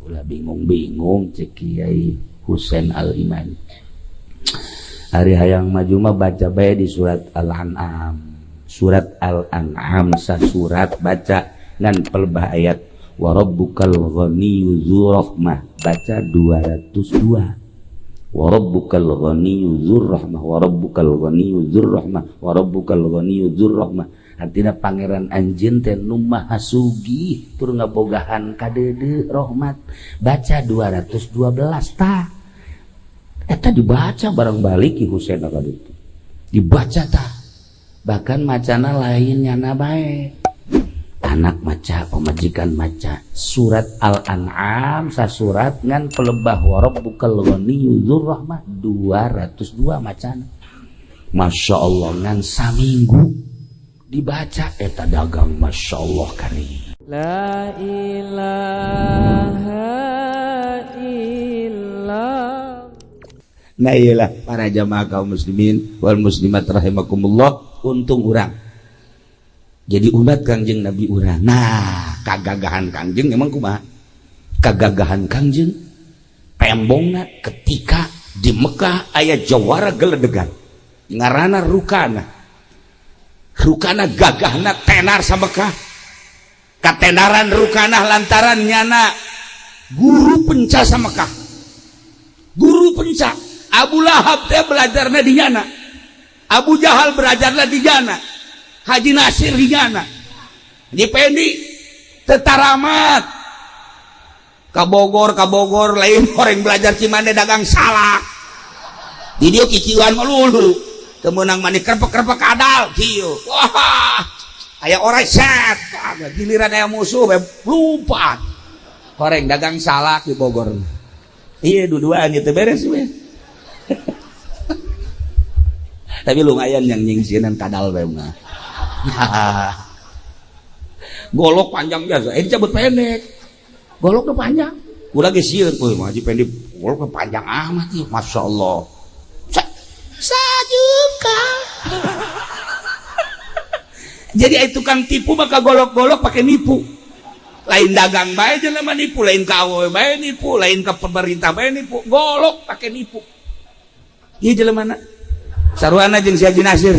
Ulah bingung-bingung cek Kiai Husain Al-Iman. Ari hayang maju mah baca bae di surat Al-An'am. Surat Al-An'am sasurat baca ngan pelbah ayat wa rabbukal ghaniyyu dzur rahmah, baca 202. Wa rabbukal ghaniyyu dzur rahmah, wa rabbukal ghaniyyu dzur rahmah, wa rabbukal ghaniyyu dzur rahmah. Artina pangeran anjeun teh nu maha sugih tur ngabogahan kadeudeuh rahmat. Baca 212 tah. Eta dibaca barang balik Ki Husain ka ditu. Dibaca tah. Bahkan macana lain nyana bae. Anak maca, pamajikan maca surat Al-An'am sasurat ngan pelebah wa rabbukal ghaniyyu dzur rahmah 202 macana. Masya Allah ngan saminggu dibaca eta dagang Masya Allah karim. La ilaha illallah. Nah iyalah para jamaah kaum muslimin wal muslimat rahimakumullah, untung urang jadi umat Kangjeng Nabi urang. Nah kagagahan Kangjeng emang kumaha? Kagagahan Kangjeng pembongna ketika di Mekah aya jawara geledegan ngaranna Rukana. Rukana gagahna tenar sa Mekah. Katenaran Rukana lantaran nyana guru penca sa Mekah. Guru penca Abu Lahab teh belajarna di nyana, Abu Jahal belajarna di nyana, Haji Nasir di nyana, Haji Pendi tetaramat ka Bogor, ka Bogor lain orang belajar Cimande dagang salak di dia kiciuan melulu kemenang mani kerpek-kerpek kadal kieu. Wah, aya orang set giliran aya musuh bae lumpat horeng dagang salak di Bogor. Iya, dua-duaan itu beres we. Tapi lumayan yang nyingsieunan kadal bae mah. Golok panjang biasa, dicabut pendek. Goloknya panjang. Ulah ge sieun, euy Haji Pendi goloknya panjang amat ieu, Masya Allah. Sajuka. Jadi ai tukang tipu maka golok-golok pakai nipu. Lain dagang bae jelema nipu, lain ka awewe bae nipu, lain ka pemerintah bae nipu, golok pakai nipu. Ieu jelema na saruana jeung si Haji Nasir.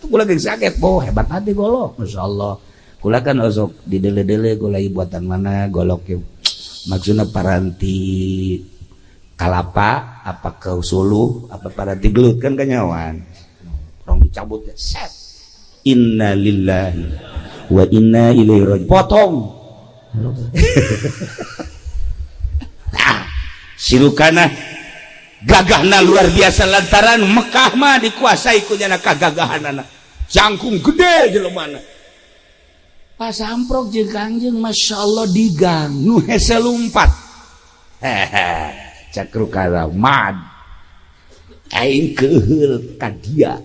Kula ge sakit, boh hebat hati golok, Masya Allah. Kula kan osok di dele-dele gula buatan mana golok ya. Maksudnya paranti kalapa apa ke suluh apa paranti gelut kan kanyawan. Orang dicabut ya, set. Inna lillahi wa inna ilaihi raji'un. Potong. Nah, si Rukana gagahna luar biasa lantaran Mekah mah dikuasai ku nyana kagagahanana. Jangkung gede jelemana. Pas amprok jeung Kangjeng Masya Allah di gang nu hese lumpat. Hehe, cak Rukana mad. Aing keuheul ka dia.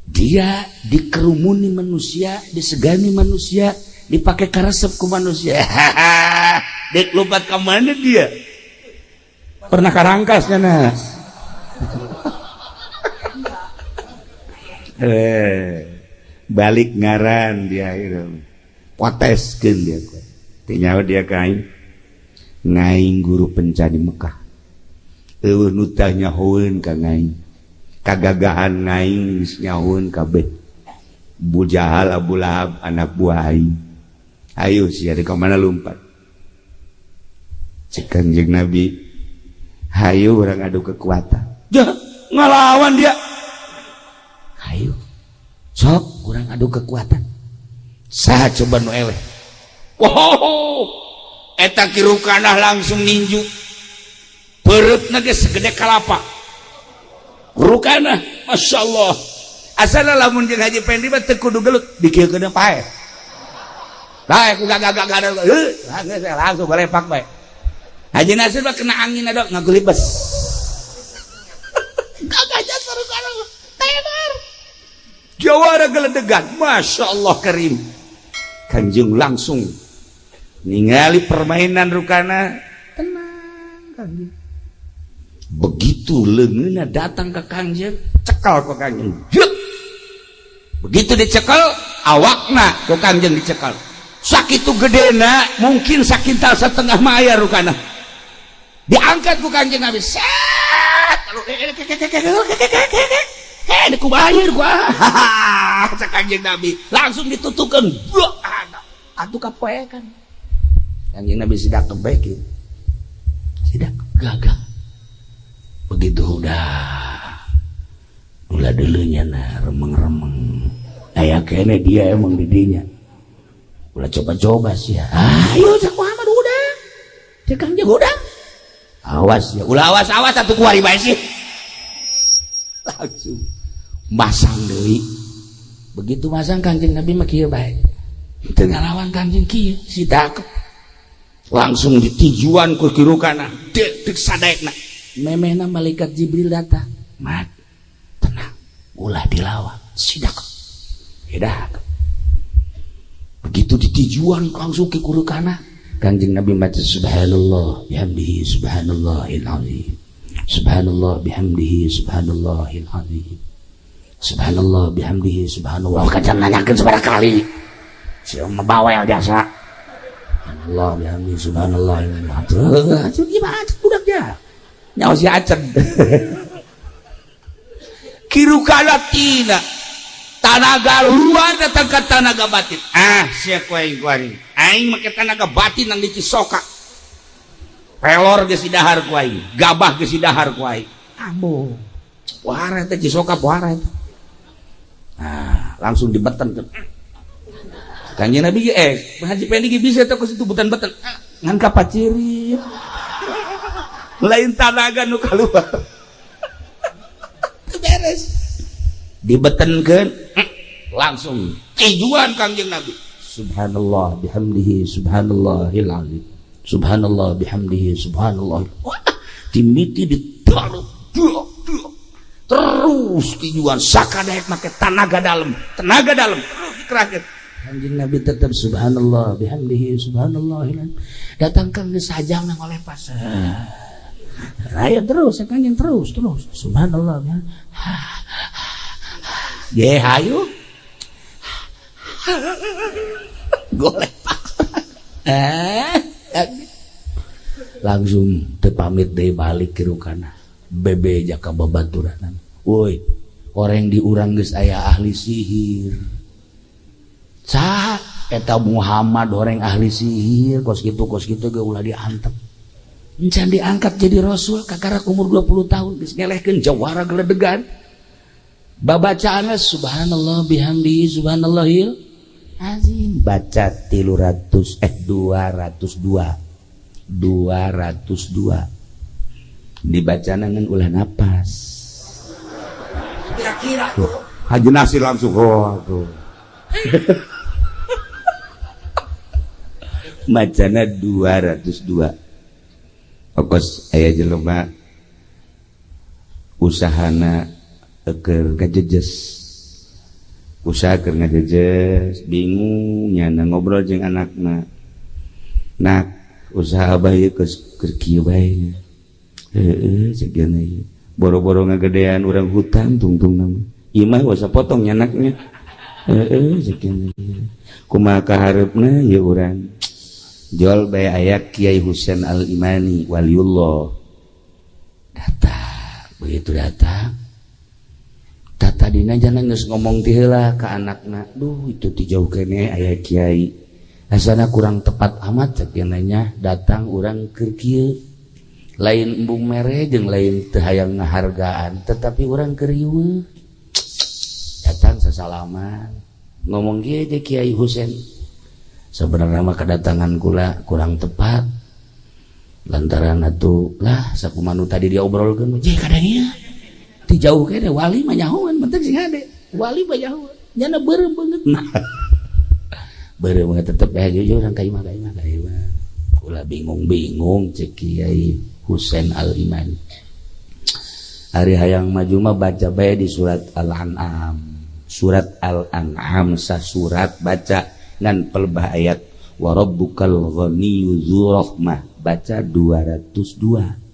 Dia dikerumuni manusia, disegani manusia, dipakai karesep ku manusia. Dek lompat ke mana dia? Pernah karangkas nah. Balik ngaran dia itu. Poteskeun dia. Tinyawa dia kain. Ngaing guru penca di Mekah. Eueuh nu tah nyahoeun ka ngaing. Kagagahan ngaing geus nyahoeun kabeh. Abu Jahal, Abu Lahab anak buah aing. Ayo sia di ka mana lumpat. Cek Kangjeng Nabi, hayu urang adu kekuatan. Jah, ngalawan dia. Hayu. Sok urang adu kekuatan. Saha coba nu eleh. Wow. Eta Ki Rukanah langsung ninju. Pereutna ge segede kalapa. Rukanah, Masya Allah. Asalna lamun jeung Haji Pendi mah teu kudu gelut, dikieukeun paeh. Bae ku gagah-gagah heuh, langsung balepak bae. Haji Nasir mah kena angin ada ngagulibes. Gagahnya seru kana tenar. Jawara geledegan, Masya Allah karim. Kanjeng langsung ningali permainan Rukana, tenang Kanjeng. Begitu leungeunna datang ke Kanjeng, cekal ke Kanjeng. Juk. Begitu dicekal, awakna ku Kanjeng dicekal. Sakitu gedena, mungkin sakintal setengah mah aya rukana. Diangkat ku Kanjeng Nabi. Set. Eh, ku bayar gua. Cek Kanjeng Nabi. Langsung ditutukeun. Atuh kapoekan. Kanjeng Nabi sidak kebek. Sidak gagah. Begitu udah. Ulah dulunya nah remeng-remeng. Aya kene dia emang didinya. Ulah coba-coba sih ya. Ayo cek Muhammad udah. Cek Kanjeng udah. Awas ya. Ulah awas awas atuh kuari bae sih. Langsung masang deui. Begitu masang Kanjeng Nabi mah kieu bae. Teu ngalawan Kanjeng kieu si dakep. Langsung ditijuan ku kirukana. Dek dek sadaekna. Memehna malaikat Jibril datang. Mat, tenang. Ulah dilawan. Sidak. Sidak. Begitu ditijuan langsung ke kurukana. Kanjeng Nabi maca subhanallah bihamdihi subhanallahil azim. Subhanallah bihamdihi subhanallahil azim. Subhanallah bihamdihi subhanallah. Kacan nanyakeun sabaraha kali. Si mah bawel jasa. Subhanallah bihamdihi subhanallah. Acen gimana budak ya? Nyawa si Acen. Kirukana tina tanaga luar datang ke tanaga batin. Ah, sia ku aing kuari. Aing make tanaga batin nang di Cisoka. Pelor geus didahar ku aing, gabah geus didahar ku aing. Ambo. Pohara teh Cisoka pohara eta. Nah, langsung dibeten. Kanjeng Nabi Haji Pendi ge bisa teh ku situ beten-beten. Ngan kapacirit. Lain tanaga nu kaluar. Beres. Dibetenkeun langsung tujuan Kangjeng Nabi. Subhanallah bihamdihi subhanallahil azim. Subhanallah bihamdihi subhanallah. Wah, timiti ditaruh terus tujuan sakadaek make tenaga dalam terus dikerahkeun. Kanjeng Nabi tetap subhanallah bihamdihi subhanallah. Datang kang geus sajang nang oleh pas. Raya terus kanjeng terus terus subhanallah. Ge hayu. Golek langsung teu pamit deui balik kirukana. Bebe jaka babaturan. Woi, orang di urang geus aya ahli sihir. Sah eta Muhammad orang ahli sihir kos kitu ge ulah diantep. Encan diangkat jadi rasul kakarak umur 20 tahun geus ngelehkeun jawara geledegan. Babacaanna subhanallah bihamdihi subhanallahil azim. Baca 300 202. 202. Dibacana ngan ulah napas. Kira-kira tuh. Haji Nasir langsung oh tuh. Macana 202. Okos aya jelema usahana keur ngajejes. Usaha keur ngajejes, bingung nyana ngobrol jeung anakna. Nak, usaha abah ieu keur kieu bae. Heeh, cek ieu. Boro-boro ngagedean urang hutang tungtungna mah. Imah wasa potong nyanaknya. Heeh, cek ieu. Kumaha kahareupna ieu urang. Jol bae aya Kiai Husain Al-Imani waliullah. Datang, begitu datang tadina jangan geus ngomong ti heula ka anakna. Duh, itu ti jauh keneh aya kiai. Asana kurang tepat amat cek nya datang urang keur kieu. Lain embung mere jeung lain teu hayang ngahargaan, tetapi urang keur riweuh. Datang sasalaman. Ngomong kieu teh Kiai Husain. Sebenarnya mah kedatangan kula kurang tepat. Lantaran atuh lah sakumaha nu tadi diobrolkeun je kadang ieu. Ti jauh kene wali mah nyahoan penting sing hade. Wali mah nyahoan. Nyana beureum beungeut. Beureum banget tetep aya jujur urang ka imah ka imah ka imah. Ulah bingung-bingung cek Kiai Husain Al-Iman. Ari hayang maju mah baca bae di surat Al-An'am. Surat Al-An'am sasurat baca ngan pelebah ayat wa rabbukal ghaniyyu dzur rahmah baca 202.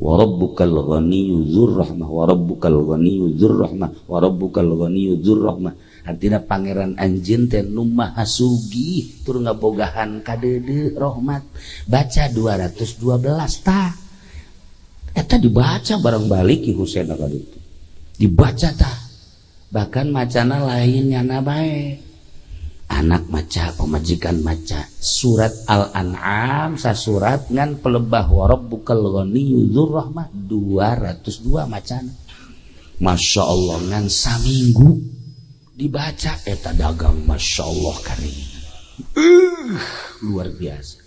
Wa rabbukal ghaniyyu dzur rahmah wa rabbukal ghaniyyu dzur rahmah wa rabbukal ghaniyyu dzur rahmah. Artina pangeran anjeun teh nu maha sugih tur ngabogahan kadeudeuh rahmat. Baca 212 tah. Eta dibaca bareng balik Ki Husein ka ditu. Dibaca tah. Bahkan macana lain nyana bae. Anak maca, pemajikan maca surat Al-An'am sasurat ngan pelebah wa rabbukal ghaniyyu dzur rahmah 202 macana. Masya Allah ngan saminggu dibaca eta dagang Masya Allah karim. Luar biasa.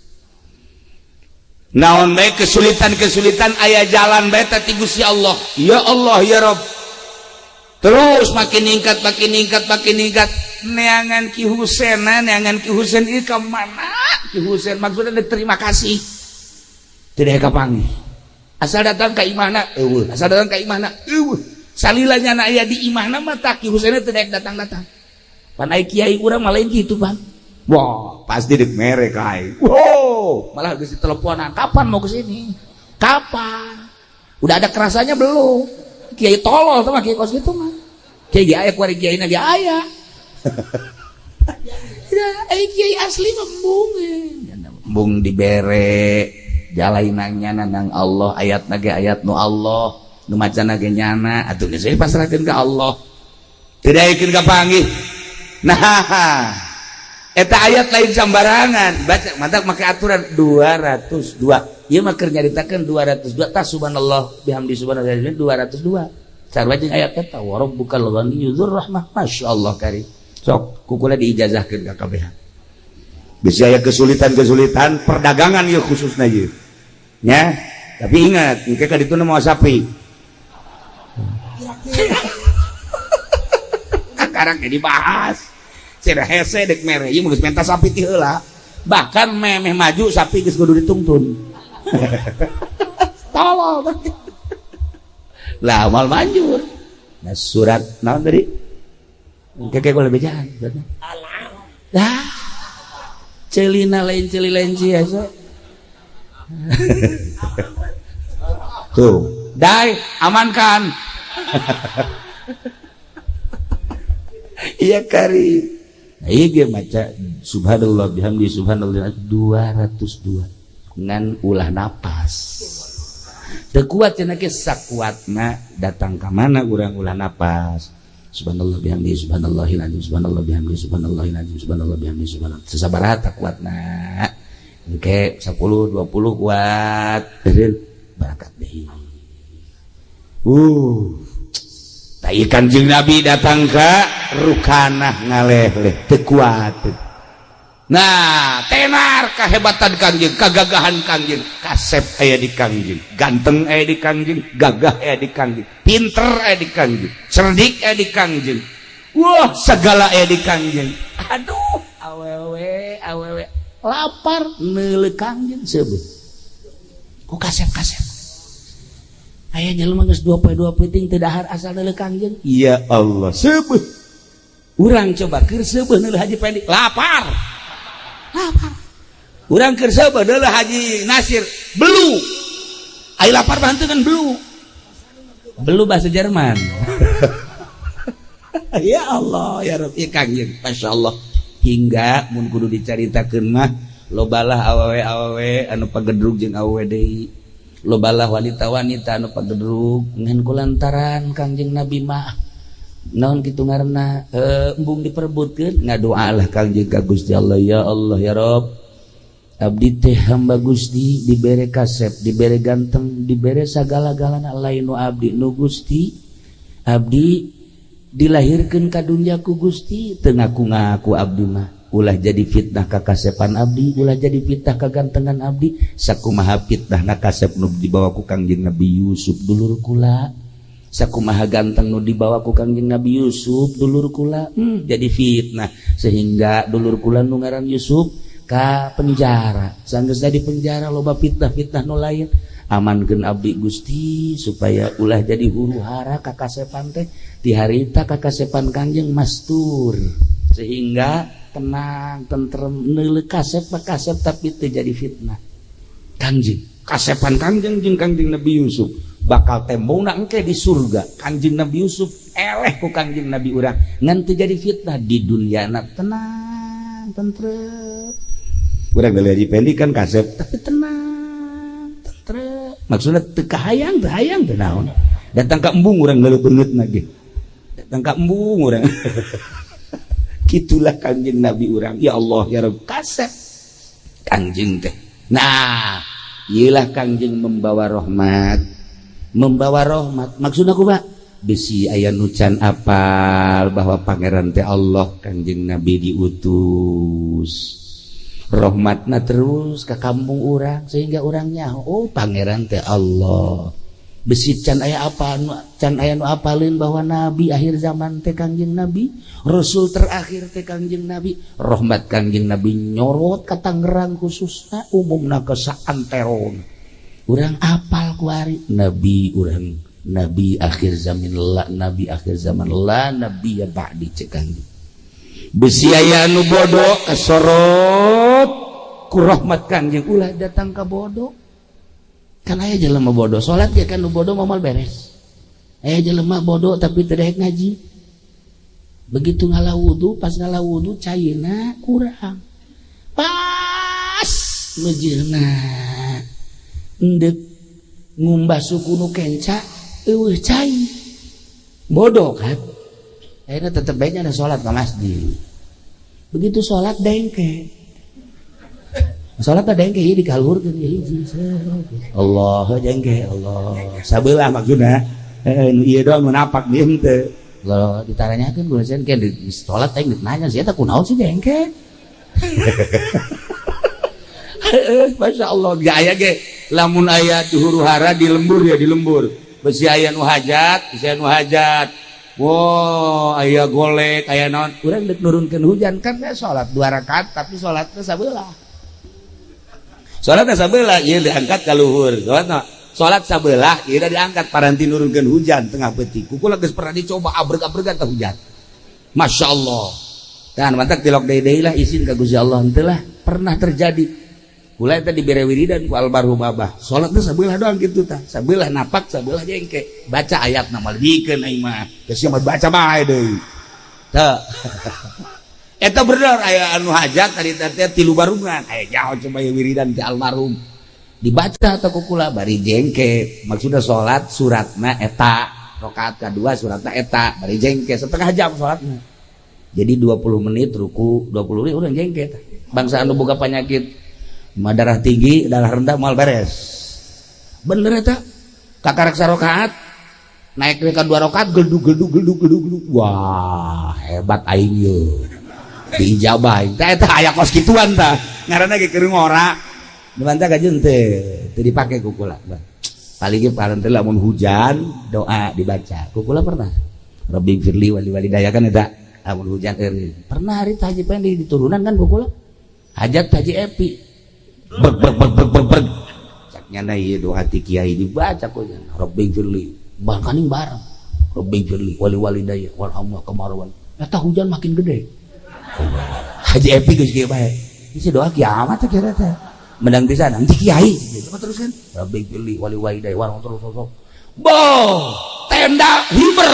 Naon bae kesulitan-kesulitan aya jalan bae ti Gusti Allah. Ya Allah ya Rabb. Terus makin ningkat, makin ningkat, makin ningkat. Neangan Ki Husen, neangan Ki Husen ieu ka mana? Ki Husen maksudnya terima kasih. Tidak kapanggih. Asal datang ka imahna eueuh, asal datang ka imahna eueuh. Salila nyana aya di imahna mah tah Ki Husen teu datang-datang. Pan ai kiai urang mah lain kitu pan. Wah, pasti dek mere ka aing. Wow, malah geus diteleponan, kapan mau ke sini? Kapan? Udah ada kerasanya belum? Kiai tolol tuh mah kiai kos gitu mah. Kiai ge aya kuari kiai na ge aya. Ya, ai kiai asli mah embung. Embung dibere jalainannya nang Allah, ayat ge ayat nu Allah, nu macana ge nyana atuh geus pasrahkeun ka Allah. Tidak yakin kapanggih. Nah, eta ayat lain sambarangan baca mantap make aturan 202. Ieu mah keur nyaritakeun 202 tah subhanallah bihamdi subhanallah 202. Sarua jeung ayat eta wa rabbukal ghaniyyu dzur rahmah. Masyaallah karim. Sok kukula diijazahkeun ka kabehan. Bisa aya kesulitan-kesulitan perdagangan ieu khususna ieu. Nya, tapi ingat, engke ka ditu mau sapi. Sekarang dibahas. Cenah hese dek mere ieu geus menta sapi ti heula. Bahkan memeh maju sapi geus kudu ditungtun. Tolol. Lah mal manjur. Nah surat naon tadi? Engke kula bejaan. Lah celina lain celi lain sia. Tuh, dai amankan. Iya kari. Nah, iya maca subhanallah bihamdi subhanallah 202 ngan ulah napas. Teu kuat cenah ge sakuatna datang ka mana urang ulah napas. Subhanallah bihamdi subhanallahil azim subhanallah bihamdi subhanallahil azim subhanallah bihamdi subhanallah. Sesabaraha kuatna. Engke 10 20 kuat. Barakat deui. Tai Kanjeng Nabi datang ka Rukanah ngaleh-leh teu kuat. Nah, tenar kahebatan Kangjeng, kagagahan Kangjeng, kasep aya di Kangjeng, ganteng aya di Kangjeng, gagah aya di Kangjeng, pinter aya di Kangjeng, cerdik aya di Kangjeng. Wah, segala aya di Kangjeng. Aduh, awewe, awewe lapar neuleuh Kangjeng seubeuh. Ku kasep-kasep. Aya jelema geus 2 poe 2 peuting teu dahar asal neuleuh Kangjeng. Ya Allah, seubeuh. Urang coba keur seubeuh neuleuh Haji Pendi, lapar. Lapar. Urang keur seubeuh neuleuh Haji Nasir, belu. Ai lapar mah henteu kan belu. Belu bahasa Jerman. Ya Allah, ya Rabbi Kangjeng, masyaallah. Hingga mun kudu dicaritakeun mah lobalah awewe-awewe anu pagedrug jeung awewe deui. Lobalah wanita-wanita anu pagedrug ngan kulantaran Kangjeng Nabi mah naon kitu ngaranna embung diperebutkeun ngadoalah Kangjeng ka Gusti Allah, ya Allah ya Rabb, abdi teh hamba Gusti dibere kasep, dibere ganteng, dibere sagala-galana lain nu abdi nu Gusti. Abdi dilahirkeun ka dunya ku Gusti teu ngaku-ngaku abdi mah. Ulah jadi fitnah ka kasepan abdi, ulah jadi fitnah ka gantengan abdi. Sakumaha fitnah na kasep nu dibawa ku Kangjeng Nabi Yusuf dulur kula, sakumaha ganteng nu dibawa ku Kangjeng Nabi Yusuf dulur kula, jadi fitnah sehingga dulur kula nu ngaran Yusuf ka penjara. Sanggeus di penjara loba fitnah-fitnah nu lain. Amankeun abdi Gusti supaya ulah jadi huru hara ka kasepan teh. Di harita ka kasepan Kangjeng mastur sehingga tenang tentrem neuleuh kasep kasep tapi teu jadi fitnah. Kangjeng kasepan Kangjeng jeung Kangjeng Nabi Yusuf Bakal tembongna engke di surga. Kanjeng Nabi Yusuf eleh ku Kanjeng Nabi urang, ngan teu jadi fitnah di dunia na, tenang, tentrem. Urang dari Haji Pendi kan kasep. Tapi tenang, tentrem. Maksudnya teu kahayang, teu hayang teu naon. Datang ka embung urang beungeut lagi. Datang ka embung urang. Gitulah Kanjeng Nabi urang. Ya Allah, ya Rabb, kasep Kanjeng teh. Nah, iyalah Kanjeng membawa rahmat, membawa rahmat. Maksudna kumaha? Bisi aya nu can apal bahwa pangeran teh Allah, Kanjeng Nabi diutus, rahmatna terus ke kampung urang sehingga orangnya, oh, pangeran teh Allah. Bisi can aya apa nu can aya nu apalin bahwa nabi akhir zaman teh Kangjeng Nabi, rasul terakhir teh Kangjeng Nabi. Rahmat Kangjeng Nabi nyorot ka Tangerang khususna, umumna ke saantero. Urang apal kuari nabi urang, nabi akhir zaman la nabi akhir zaman la nabi ya ba'di, cek Kangjeng. Bisi aya nu bodoh kasorot ku rahmat Kangjeng, ulah datang ka bodoh. Kan aya jelema bodoh salat ya kan, nu bodoh moal beres. Aya jelema bodoh tapi teu daek ngaji. Begitu ngala wudu, pas ngala wudu caina kurang, pas meujeuhna endek ngumbah suku nu kenca, eueuh cai. Bodoh kan? Akhirnya tetep baiknya ada sholat ke masjid. Begitu sholat dengke, salat ada dengke di kaluhurkeun hiji. Allah jengke Allah sabelah maksudna, eh, nu ieu doang nu napak di henteu. Kalau ditaranyakeun guna ke di salat aing nanya sih, eta kunaon sih dengke? Masya Allah, gak aya ge lamun aya di huru hara di lembur ya, di lembur besi aya nu hajat, besi aya nu hajat. Wow, aya golek, aya naon, urang dek nurunkeun hujan kan ya, salat dua rakaat tapi salatnya sabelah. Salat sabelah ieu diangkat ka luhur. Salat salat sabelah ieu diangkat paranti nurunkeun hujan tengah peuting. Ku kula geus pernah dicoba, abreg-abregan teh hujan. Masya Allah. Dan mantak tilok deui lah, izin ka Gusti Allah henteu lah pernah terjadi. Kula eta dibere wiridan ku almarhum abah. Salatna sabelah doang kitu tah. Sabelah napak, sabelah jengke. Baca ayat nama lebihkeun aing mah. Geus mah baca bae deui. Teu. Eta bener aya anu hajat tadi teh tilu barungan. Aya jauh coba ya wiridan ti almarhum. Dibaca atau kukula bari jengke. Maksudnya salat suratna eta rakaat kedua suratna eta bari jengke setengah jam salatna. Jadi 20 menit ruku, 20 menit udah jengke tah. Bangsa anu boga penyakit mah darah tinggi, darah rendah moal beres. Bener eta. Kakarak sarokaat naik ke dua rakaat, gelduk gelduk gelduk gelduk gelduk. Wah, hebat aing ye. Diijabah aing. Tah eta aya kos kituan tah. Ngaranna ge keur ngora. Dibantah kajeun teh, teu dipake ku kula. Paling ge paranti lamun hujan doa dibaca. Ku kula pernah. Rabbi firli wali walidaya kan eta lamun hujan eureun. Pernah hari Haji Pendi diturunan kan ku kula. Hajat Haji Epi. Brek brek brek brek brek brek. Cak nyana ieu doa ti kiai dibaca ku Rabbi firli. Bahkan bareng. Rabbi firli wali walidaya warhamna kamarwan. Eta hujan makin gede. Haji Epi geus kieu bae. Isi doa kiamat teh kira teh. Menang pisan nanti kiai. Coba teruskan. Rabbi firli wali walidaya warhamna terus terus. Boh, tenda hiber.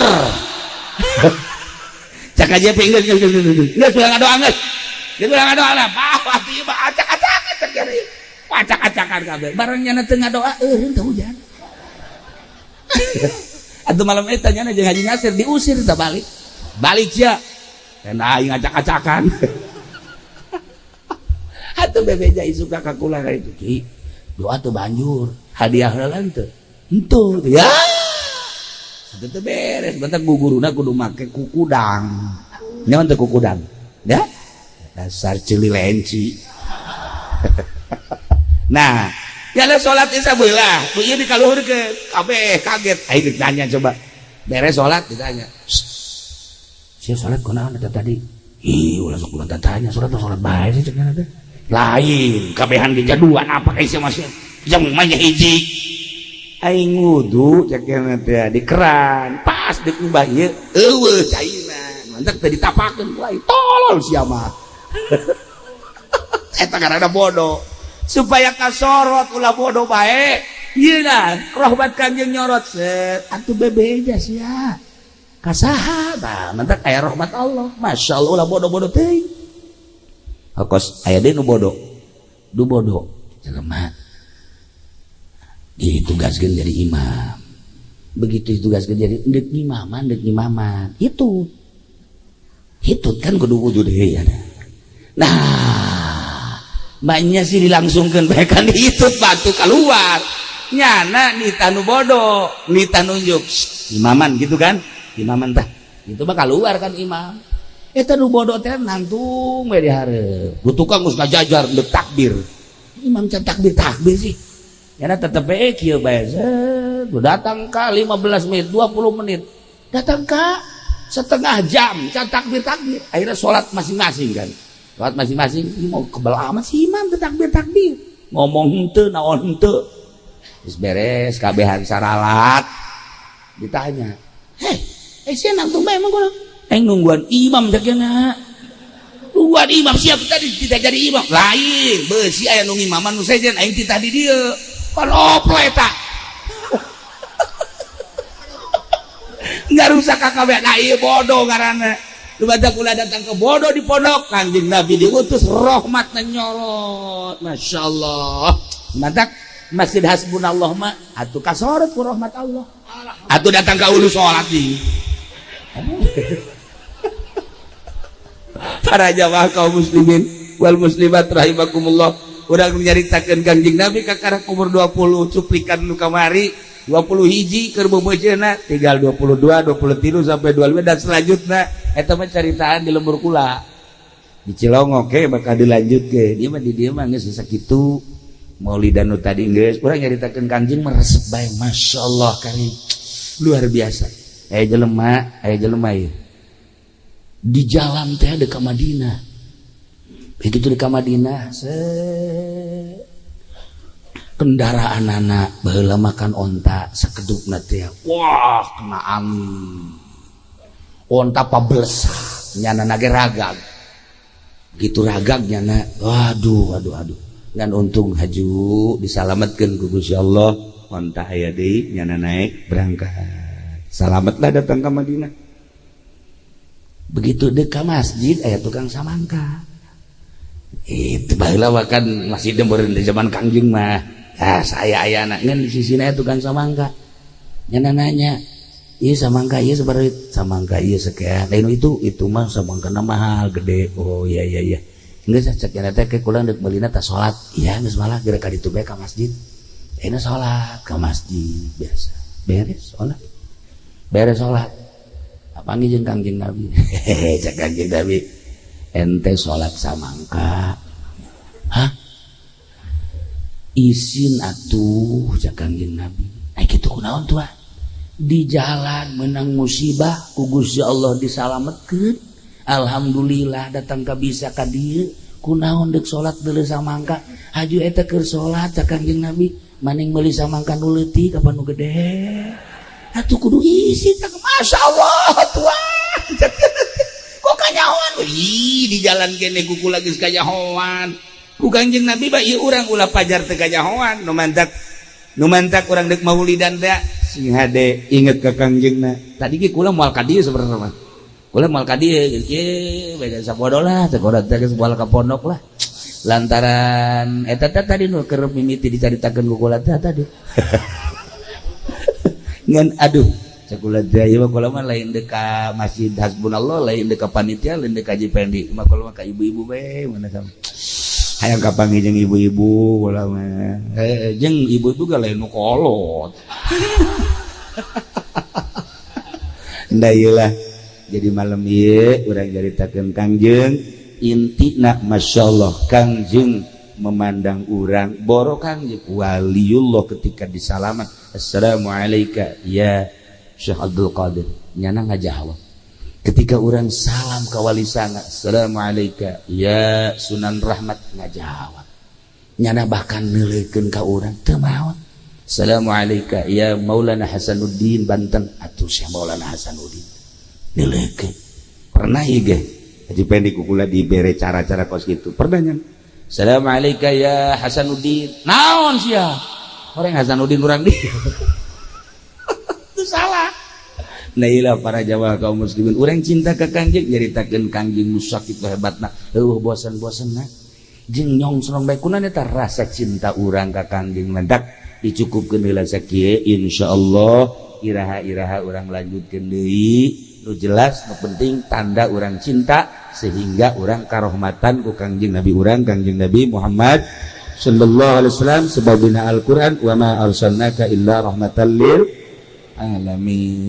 Cak Haji Epi geus geus geus geus. Geus ulah ngadoa geus. Geus ulah ngadoa lah. Bah, hati mah acak-acakan cek kiai. Acak-acakan kabeh. Barang nyana teu ngadoa eureun teh hujan. Atuh malam eta nyana jeung Haji Nasir diusir teh, balik. Balik sia. Tenda aing acak-acakan. Atuh bebeja isuka ka kula ka itu. Ki, doa tuh banjur. Hadiah heula teu? Henteu. Ya. Itu teh beres, bentar guguruna kudu make kukudang. Nyaman teu kukudang? Ya? Dasar ceuli lenci. Nah, ya salat isa belah, ku ieu dikaluhurkeun. Kabeh kaget. Aing ditanya coba. Beres salat ditanya. Sia salat kunaon eta tadi? Ih, ulah sok ulah tanya, salat salat bae sih cek teh. Lain, kabehan ge jaduan apa ka sia masih. Jang mah hiji. Aing wudu cek teh di keran, pas deuk ngumbah ieu eueuh caina. Mantak teh ditapakeun ku aing. Tolol sia mah. Eta karena bodoh. Supaya kasorot ulah bodoh bae. Ieu lah rahmat Kangjeng nyorot set atuh bebeja sia. Ka saha tah mantak aya rahmat Allah. Masyaallah ulah bodoh-bodoh teuing. Kos aya deui nu bodoh. Du bodoh jelema. Ditugaskeun jadi imam. Begitu ditugaskeun jadi deuk ngimaman, deuk ngimaman. Itu. Hitut kan kudu wudu deui ya. Nah, maknya sih dilangsungkan bae kan hitut batu keluar. Nyana nita nu bodoh, nita nunjuk imaman gitu kan? Imaman tah. Itu mah keluar kan imam. Eta nu bodoh teh nangtung we di hareup. Du tukang geus ngajajar deuk takbir. Imam can takbir takbir sih. Nyana tetep bae kieu bae. Datang ka 15 menit, 20 menit. Datang ka setengah jam can takbir takbir. Akhirnya sholat masing-masing kan. Sholat masing-masing, ini mau kebel amat sih imam takbir takbir. Ngomong henteu naon henteu. Geus beres kabehan saralat. Ditanya, "Hei, sia nangtung bae emang kunaon?" Aing nungguan imam cakna. Nungguan imam siap tadi tidak jadi imam. Lain, beusi aya nu ngimaman nu sejen aing titah di dieu. Pan oplo eta. Ngarusak kakabeh. Nah ieu bodoh ngaranna. Lu baca kula datang ke bodoh di pondok, Kangjeng Nabi diutus rahmatna nyorot. Masya Allah. Mantak Masjid Hasbunallah mah atuh kasorot ku rahmat Allah. Atuh datang ka ulu salat di. Para jamaah kaum muslimin wal muslimat rahimakumullah. Urang nyaritakeun Kangjeng Nabi kakara umur 20 cuplikan nu kamari 20 hiji keur beubeujeuhna tinggal 22, 23 sampai 25 dan selanjutnya eta mah caritaan di lembur kula. Di Cilongok ge bakal dilanjutkeun. Ieu mah di dieu mah geus sakitu. Maulidan nu tadi geus urang nyaritakeun Kangjeng meresep bae masyaallah kali luar biasa. Aya jelema ieu. Di jalan teh ada ka Madinah. Begitu di ka Madinah, kendaraan anak baheula makan onta sakedupna teh. Wah, kena angin. Onta pabelesah, nyana nage ragag. Gitu ragag nyana. Waduh, waduh, aduh. Ngan untung haju disalametkeun ku Gusti Allah. Onta aya deui nyana naik berangkat. Salametlah datang ke Madinah. Begitu dekat masjid aya tukang samangka. Itu baheula kan masih meureun di zaman Kangjeng mah. Ya saya ayana ngan di sisina aya tukang samangka. Nyana nanya, "Ieu samangka ieu sabaraha?" Samangka ieu sekian. Lain itu mah samangkana mahal gede. Oh iya iya iya. Geus cek nya teh ke kula deuk meulina tah salat. Iya geus malah geura ka ditu bae ka masjid. Ayeuna salat ka masjid biasa. Beres salat. Beres salat. Panggil jeung Kangjeng Nabi. Hehehe cek Kangjeng Nabi. Ente salat samangka. Hah? Isin atuh cek Kangjeng Nabi. Ai kitu kunaon tuh? Di jalan menang musibah ku Gusti Allah disalametkeun. Alhamdulillah datang ka bisa ka dieu. Kunaon deuk salat deuleu samangka? Haju eta keur salat cek Kangjeng Nabi. Maning meuli samangka nu leutik apa nu gede? Atuh kudu isi tak Masya Allah tuan. Kok kanyahoan? Ih, di jalan kene kuku lagi kanyahoan. Ku Kangjeng Nabi ba ieu urang ulah pajar teu kanyahoan. Nu mantak urang deuk maulidan teh sing hade inget ka Kangjengna. Tadi ge kula moal ka dieu sebenarnya mah. Kula moal ka dieu geus kieu bae sabodo lah teh kula teh geus moal ka pondok lah. Lantaran eta teh tadi nu keur mimiti dicaritakeun ku kula teh tadi. Ngan aduh cekula teh ieu mah kula mah lain deuk ka Masjid Hasbunallah, lain deuk ka panitia, lain deuk ka Haji Pendi, mah kula mah ka ibu-ibu bae mana sama. Hayang kapanggih jeung ibu-ibu kula mah. Jeung ibu-ibu ge lain nu kolot. Nda ieu lah. Jadi malam ieu urang caritakeun Kangjeng intina masyaallah Kangjeng memandang urang boro Kangjeng waliullah ketika disalaman assalamualaikum ya Syekh Abdul Qadir nyana ngajawab. Ketika orang salam ke wali sanga assalamualaikum ya Sunan Rahmat ngajawab. Nyana bahkan neuleukeun ka urang teu maot. Assalamualaikum ya Maulana Hasanuddin Banten atuh Syekh Maulana Hasanuddin neuleukeun. Pernah ieu ge Haji Pendi kukula dibere cara-cara kos kitu. Pernah nyan Assalamualaikum ya Hasanuddin. Naon sia? Orang Hasanuddin urang di itu salah. Nah, ilah para jamaah kaum muslimin, urang cinta ke Kangjeng, nyaritakeun Kangjeng nu sakitu hebatna, eueuh bosan-bosanna jeung nyongsrong bae kunaon eta rasa cinta urang ka Kangjeng. Mantak dicukupkeun heula sakieu, insyaallah iraha-iraha urang lanjutkeun deui. Nu jelas, nu penting tanda urang cinta sehingga urang karohmatan ku Kangjeng Nabi urang, Kangjeng Nabi Muhammad sallallahu alaihi wasallam, sebab dina Al-Qur'an, wa ma arsalnaka illa rahmatan lil alamin.